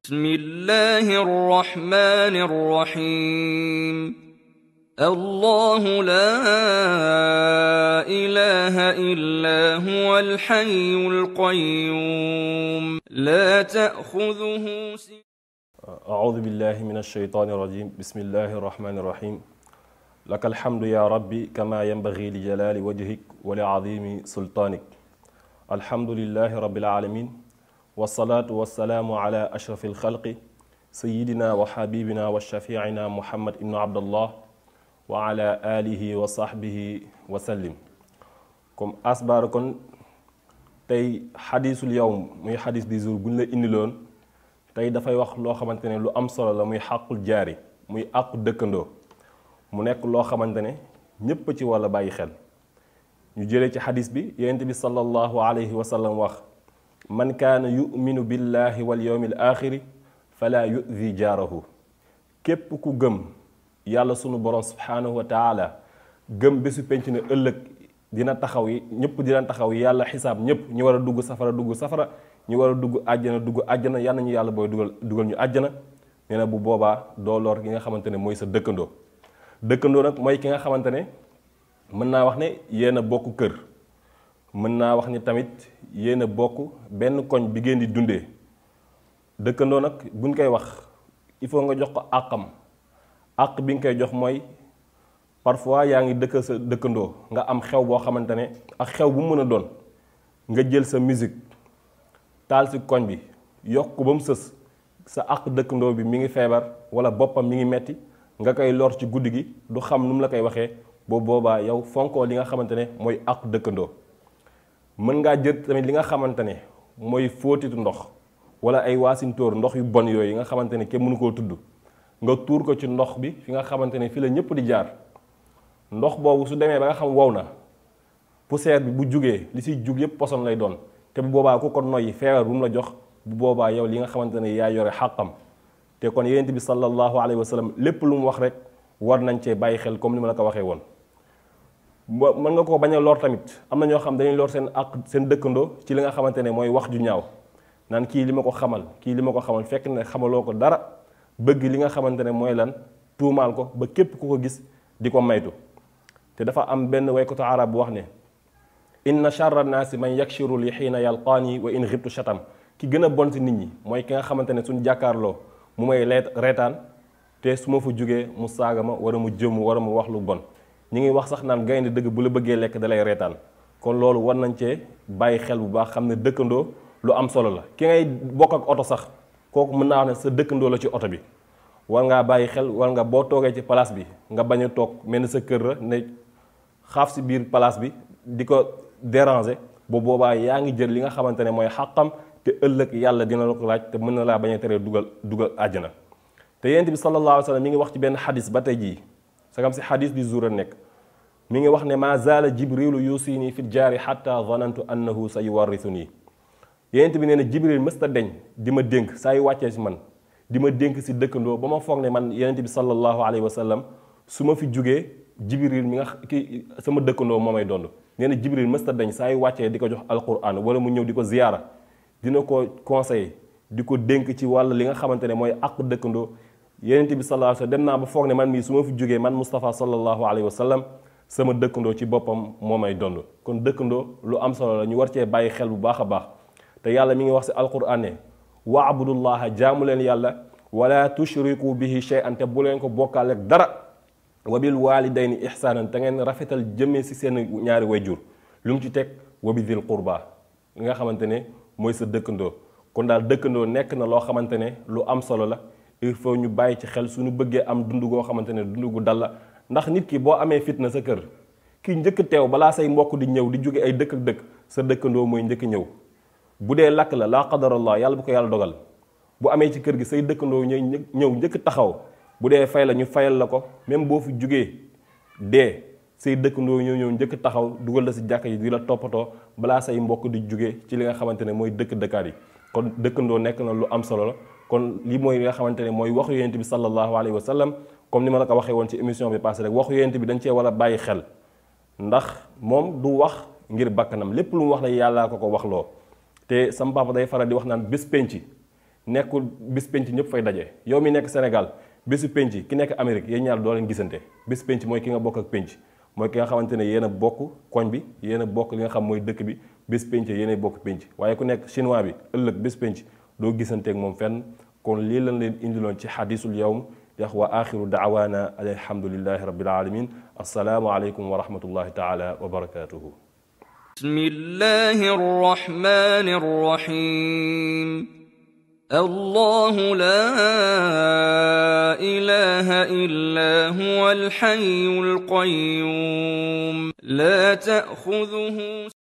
بسم الله الرحمن الرحيم الله لا إله إلا هو الحي القيوم لا تأخذه سنة. أعوذ بالله من الشيطان الرجيم. بسم الله الرحمن الرحيم. لك الحمد يا ربي كما ينبغي لجلال وجهك ولعظيم سلطانك. الحمد لله رب العالمين، والصلاة والسلام على أشرف الخلق سيدنا وحبيبنا وشفيعنا محمد بن عبد الله وعلى آله وصحبه وسلم. كم أسباركم تي حديث اليوم مي حديث دي زور بن لا اندي لون tey dafay wax loo xamante ne lu am solo la muy xàqul jaari muy àqu dëkkandoo mu nekk loo xamante ne ñépp ci walla bàyyi xel ñu jëlee ci xadis bi yonent bi sallallahu alayhi wa sallam wax man kaana yuminu billahi wal yawmil axiri fala yu'zi jaarahu képp ku gëm yàlla sunu borom subhanahu wa taala gëm bésu penc ne ëllëg dina taxaw yi ñëpp dina taxaw yàlla xisaab ñëpp ñu war a dugg safara ñu war a dugg àjjana yal nañu yàlla booy dugal ñu àjjana nee na bu boobaa doo lor ki nga xamante ne mooy sa dëkkandoo nag mooy ki nga xamante ne mën naa wax ne yéen a bokk kër, mën naa wax ni tamit yéen a bokk benn koñ bi ngeen di dundee. dëkkandoo nag buñ koy wax il faut nga jox ko àqam. àq bi nga koy jox mooy parfois yaa ngi dëkk sa dëkkandoo nga am xew boo xamante ne ak xew bu mën a doon nga jël sa musique taal si koñ bi yokk ko ba mu sës sa àq dëkkandoo bi mi ngi feebar wala boppam mi ngi metti nga koy lor ci guddi gi du xam nu mu la koy waxee boobu boobaa yow fonkoo li nga xamante ne mooy àq dëkkandoo. mën ngaa jël tamit li nga xamante ne mooy fóotitu ndox wala ay waasintóor ndox yu bon yooyu yi nga xamante ne kenn mënu koo tudd nga tuur ko ci ndox bi fi nga xamante ne fi la ñëpp di jaar. ndox boobu su demee ba nga xam wow na poussière bi bu jugee li siy jug yëpp poson lay doon te bu boobaa ku ko noyyi feebar bu mu la jox bu boobaa yow li nga xamante ne yaa yore xàqam. te kon yonent bi sallallahu alayhi wa sallam lépp lu mu wax rek war nañ cee bàyyi xel comme ni ma la ko waxee woon. mën nga ko bañ a lor tamit am na ñoo xam dañuy lor seen àq seen dëkkandoo ci li nga xamante ne mooy wax ju ñaaw naan kii li ma ko xamal fekk ne xamaloo ko dara bëgg li nga xamante ne mooy lan tuumaal ko ba képp ku ko gis di ko maytu. te dafa am benn waykatu arab bu wax ne inna charra naasi man yakshiru li xiina yalqaani wa in xibtu shatam ki gën a bon si nit ñi mooy ki nga xamante ne suñ jàkkaarloo mu may reetaan te su ma fa jógee mu saaga ma wala mu jëmm wala mu wax lu bon. ñi ngi wax sax naan gaynde dëgg bu la bëggee lekk dalay reetaan kon loolu war nañ cee bàyyi xel bu baax xam ne dëkkandoo lu am solo la. ki ngay bokk ak oto sax kooku mën naa wax ne sa dëkkandoo la ci oto bi war ngaa bàyyi xel war nga boo toogee ci place bi nga bañ a toog mel ni sa kër la ne xaaf si biir place bi di ko déranger bu boobaa yaa ngi jël li nga xamante ne mooy xàqam te ëllëg yàlla dina la ko laaj te mën na laa bañ a teree dugal àjjana. te yonent bi sallallahu alayhi wa sallam mi ngi wax ci benn xadis ba tey jii sagam si xadis di zuur a nekk mi ngi wax ne ma zaala jibrilu yusini fi jaari xatta zanantu annahu sa yuwarrisuni. yonent bi nee na jibril mësta deñ di ma dénk saa yu wàccee si man di ma dénk si dëkkandoo ba ma foog ne man yonent bi sallallahu alayhi wa sallam su ma fi jugee jibril mi nga ki sama dëkkandoo moo may dond. nee na jibril mësta dañ saa yu wàccee di ko jox alquran wala mu ñëw di ko ziyaara dina ko conseiller di ko dénk ci wàll li nga xamante ne mooy àq dëkkandoo. yonent bi sallallahu alayhi wa sallam dem naa ba foog ne man mii su ma fi jógee man Moustapha sallallahu alayhi wa sallam sama dëkkandoo ci boppam moo may dond. kon dëkkandoo lu am solo la ñu war cee bàyyi xel bu baax a baax te yàlla mi ngi wax si alquran ne waabudullaha jaamu leen yàlla wala tushriku bihi shay'an te bu leen ko bokkaale ak dara wa bil walidayni ihsanan te ngeen rafetal jëmee si seen ñaari wayjur lu mu ci teg wa bi dhil qurba li nga xamante ne mooy sa dëkkandoo. kon daal dëkkandoo nekk na loo xamante ne lu am solo la il faut ñu bàyyi ci xel suñu bëggee am dund goo xamante ne dund gu dal la ndax nit ki boo amee fitna sa kër ki njëkk teew balaa say mbokk di ñëw di jóge ay dëkk ak dëkk sa dëkkandoo mooy njëkk ñëw. bu dee lakk la laa qadarallah yàlla bu ko yàlla dogal bu amee ci kër gi say dëkkandoo ñëw njëkk taxaw bu dee fay la ñu fayal la ko même boo fi jugee dee say dëkkandoo ñëw njëkk taxaw dugal la si jàkka yi di la toppatoo balaa say mbokk di jugee ci li nga xamante ne mooy dëkkaat yi. kon dëkkandoo nekk na lu am solo la kon lii mooy li nga xamante ne mooy waxu yonent bi sallallahu alayhi wa sallam comme ni ma la ko waxee woon ci émission bi passé rek waxu yonent bi dañ cee war a bàyyi xel ndax moom du wax ngir bakkanam lépp lu mu wax la yàllaa ko waxloo. te sama papa day faral di wax naan bés penc nekkul bis penc ñëpp fay daje. yow mi nekk Sénégal bésu penc ki nekk Amérique yéen ñaar doo leen gisante. bés penc mooy ki nga bokk ak penc mooy ki nga xamante ne yéen a bokk koñ bi yéen a bokk li nga xam mooy dëkk bi bés penc yéen a bokk penc waaye ku nekk chinois bi ëllëg bés penc doo gisante ak moom fenn. kon lii lañ leen indiloon ci xadisul yawm yax wa axiru daawaana alhamdulillahi rabbil alamin assalaamu aleykum wa rahmatullahi taala wa barakatuhu. bismillahi arrahmani arrahim. الله لا إله إلا هو الحي القيوم لا تأخذه